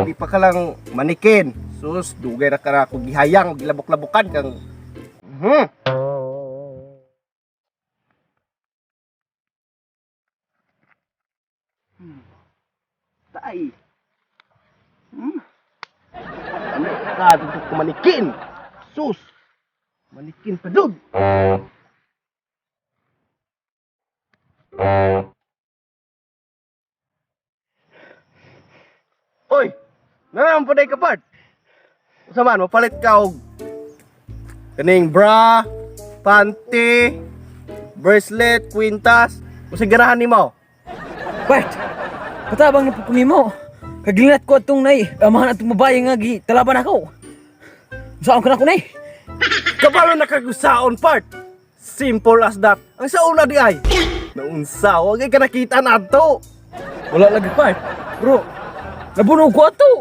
Di pa ka lang manikin. Sus, dugay ra ka na ako gihayang, gilabok-labokan kang. Tay. Ano ka dito ko manikin? Sus. Manikin pa dud. Oy, naram po ka part. Unsa man mapalit ka og kaning bra, panty, bracelet, kwintas. Unsa ganahan nimo? Bart, patabang na po nimo. Kagilinat ko atong nay, amahan atong babae nga gi talaban ako. Saan ka na ko nay? Kabalo na kagusaon part. Simple as that. Ang sa una di ay. Naunsa, wag ka nakita na ato. Wala lagi part. Bro, nabunog ko ato.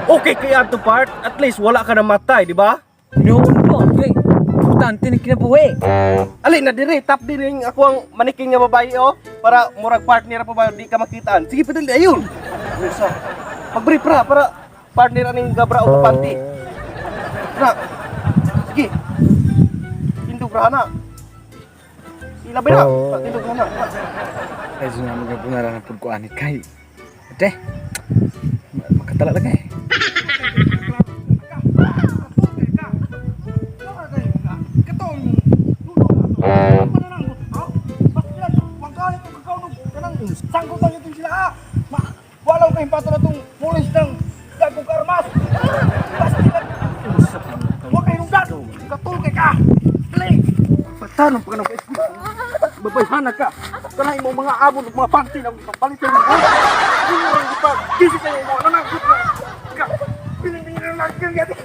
Okay kay ato part, at least wala ka namatay, di ba? Noon po, kay importante ni kinabuhi. Ali na dire, tap din ako ang maniking nga babae oh para murag partner pa ba di ka makitaan. Sige padali ayun. Unsa? Pag-brief ra para partner aning gabra o panty. Ra. Sige. Tindog ra na. Ilabi na. Tindog ra na. Ay, so nga magabunara na pud ko ani kay. Ate, makatala lang eh. Sangkot lang itong sila ah. Wala kayong pato na itong pulis ng gagong armas. Basta sila. Huwag kayong dan. Katulkay ka. Dali. Patanong pa ka ng Facebook. Babayhana ka. Kanay mo mga abon ug mga panty na papalit sa mga. Hindi pa. Kisi kayo mo. Nanangkot na. Ka. Pinipili na lang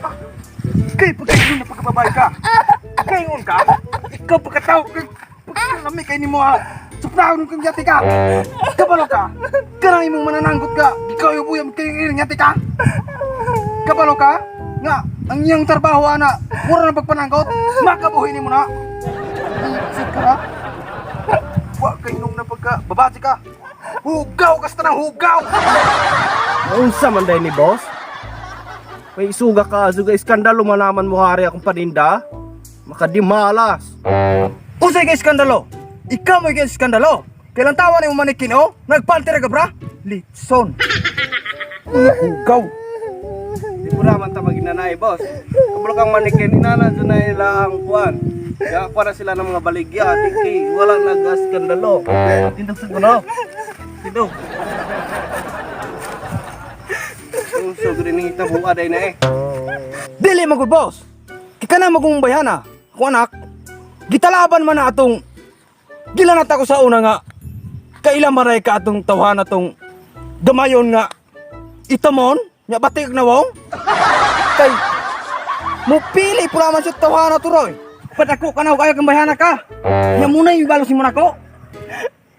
ka. Kay pagkaingon na pagkababay ka. Kaingon ka. Ikaw pagkatao. Pagkalami kay nimo ha. Suprahon kang yati ka. Kabalo ka. Kanang imong manananggot ka. Ikaw yung buyam kay yati ka. Kabalo ka. Nga, ang iyang trabaho ana, mura na pagpananggot, makabuhi nimo na. Isip ka ha? Wa kay nung na pagka babati ka. Hugaw ka sa tanang hugaw. Unsa man day ni boss? May isuga ka, suga iskandalo manaman mo hari akong paninda. Makadimalas. Unsay kay iskandalo? Ikaw mo kay iskandalo. Kailan tawa ni mo manikin oh? Nagpanty ra ka bra? Litson. Hugaw. Di mo naman ta maginanay, boss. Kabalo kang manikin, inana dyan na ila ang kuwan. Kaya na sila ng mga baligya, tiki, wala nag-askandalo. Tindog sa gulo. Tindog. So, grin yung buka day na eh. Dili man gud boss. Kay kana magong bayhana. Ako anak. Gitalaban man na atong gilanat ako sa una nga kaila maray ka atong tawhan atong gamayon nga itamon nya batik na wong kay mupili pula man sa tawhana to roy padako ka na og ayaw kang bayhana ka nya muna yung balos nimo nako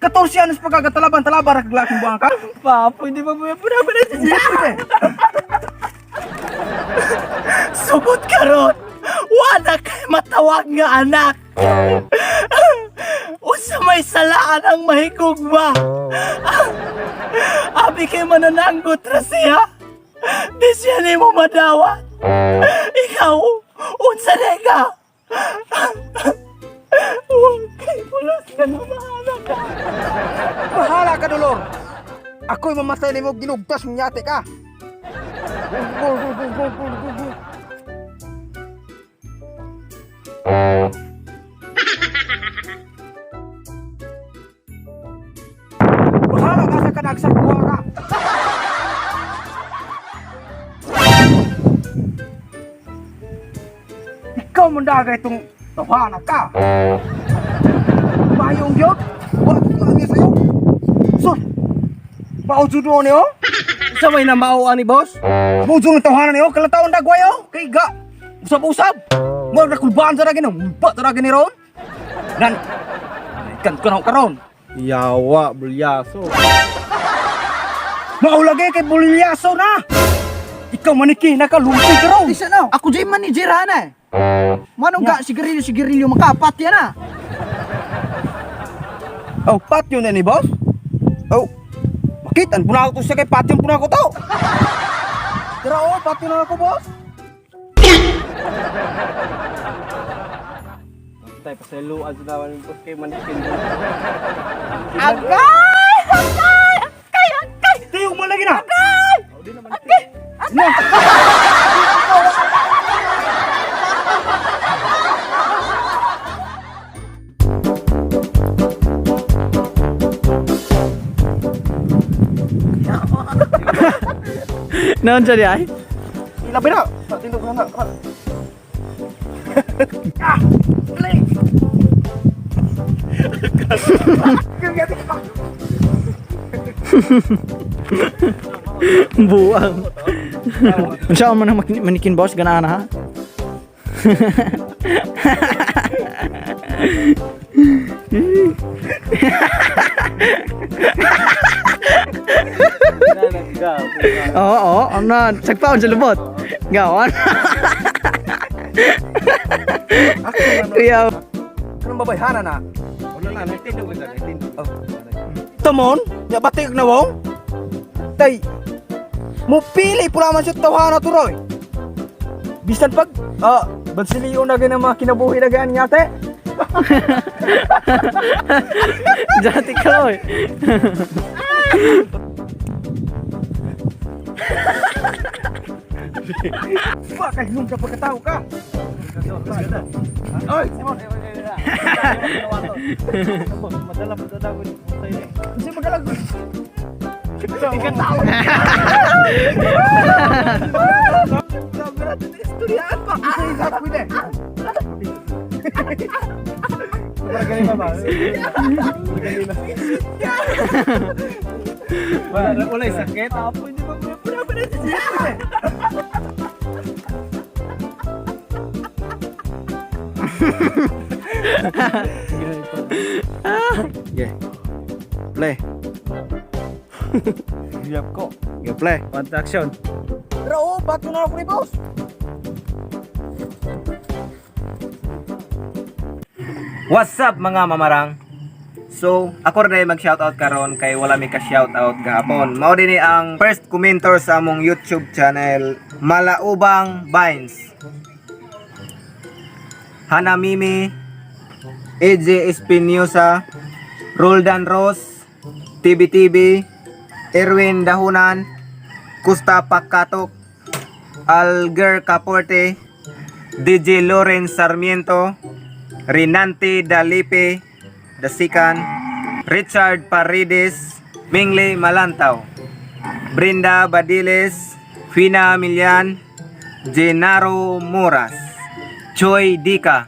14 anos pagkagatalaban talaban ra kaglaking buang ka. Pa, pwede ba mo puna ba na Pwede. Sugod karon. Wala kay matawag nga anak. Unsa may salaan ang mahigugma? Abi kay manananggot ra siya. Di siya nimo madawat. Ikaw, unsa na ka? Huwag kay pulos ka na mahala ka. Bahala ka, Dolor! Ako'y mamatay nimo ginugtas mong yate ka! Go, go, go, go, go, go, go. Bahala ka sa kadagsa kuha ka! Ikaw mandaga itong tawana ka! Mayong gyud! Wala ko lang sa'yo! Sus! Mao jud ni oh. Unsa may namao ani boss? Mao jud ang tawhanan ni oh, kalang taon dagway oh. Kay ga. Usab-usab. Mo na kulbaan sa ragin oh. Ba sa ragin ni ron. Nan. Kan ko na karon. Yawa, bulyaso. Mao lagi kay bulyaso na. Ikaw maniki nakalumpi ka ron. Isa na. Ako dyan manager ha na eh. Manong ka, sigarilyo, sigarilyo, makapat yan ah. Oh, pat yun na ni boss. Oh. Bakit? Ano po na ako siya kay pati po na ako to. Tara oh, pati na ako, boss. Tay, pasayloan sa naman yung boss kay manikin. Agay! Agay! Agay! Agay! Tiyog mo lagi na. Agay! Agay! Agay! Naon siya di ay? Ilabi na. Tindog na na. Buang. Unsa man ang manikin, boss, ganaan ha? Oo, ano, sagpaon sa lubot. Gawan. Kuya. Kanang babayhana na. Wala na, nagtindog na, nagtindog. Tamon, ya batik na wong. Tay, mo pili pula man siya tawhana to roy. Bisan pag bansiliyo na ganang mga kinabuhi na gaan nga te. Jati ka oy. Bakit nung ka pagkatao ka? Oy, Simon, madala pa daw Kasi magalag. Ikatao. Istoryaan pa. Isa isa pwede. Wala sakit. Apo hindi ba pwede pwede pwede. Okay. Play. Giyap ko. Okay, play. One action. Pero oh, bato na ako ni boss. What's up, mga mamarang? So, ako rin mag-shoutout karon kay wala mi ka-shoutout gahapon. Mao din ni ang first commenter sa among YouTube channel, Malaubang Vines. Hanamimi, AJ Espinosa, Roldan Ross, TBTB, Erwin Dahunan, Kusta Pakatok, Alger Caporte, DJ Loren Sarmiento, Rinante Dalipe, Dasikan, Richard Paredes, Mingley Malantaw, Brenda Badiles, Fina Milian, Genaro Moras, Choi Dika.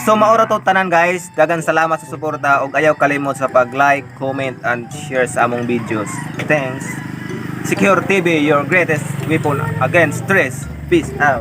So maura to tanan, guys. Dagan salamat sa suporta ug ayaw kalimot sa pag-like, comment and share sa among videos. Thanks. Secure TV, your greatest weapon against stress. Peace out.